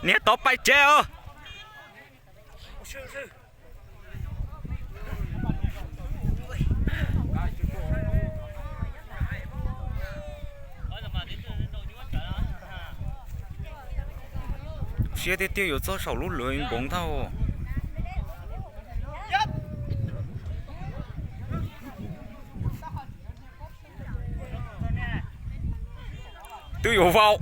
Niag tod pais tsev os. Siab tiag tiag yuav txog saum lub lawv npoov ntag. Twb yuav vau.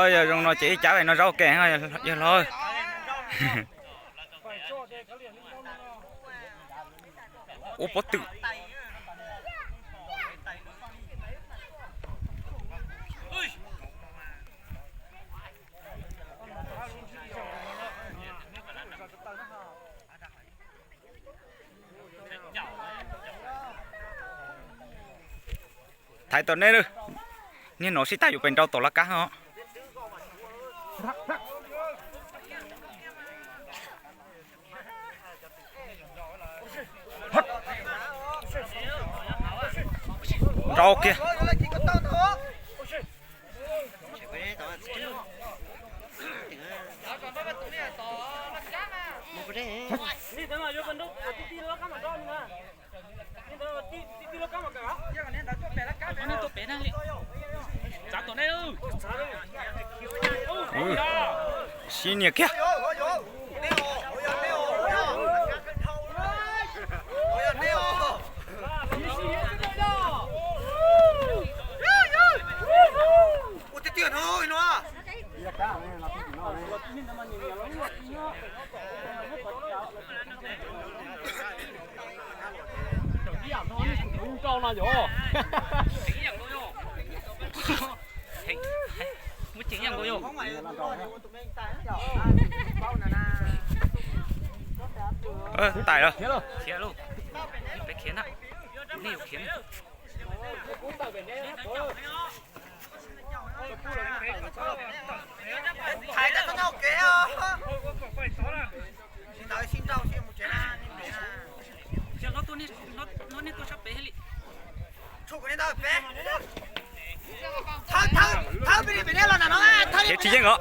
Yog zoo no ces ib cav no zaub ke yawg hlob. Ua pob twm. Thaiv tom nej, niag no sib tag yuav pes nrau tom laj kab os. Nrau kiag. Sib nias kiag. Muab ceev ib yam nkaus yog. Tais lawm. Khiav lauj, peb khiav na, nej yuav khiav na. Thaiv tau txoj kev os. Sib ntaus sib nraus sib mus tsev na. Hlob tuaj, hlob nej tuaj sab pem li. Tshuav kuv nej ntawd pem. Thawb, thawb, thawb pem li pem nej los nram no, thawb li. Khiav tsis yeej os.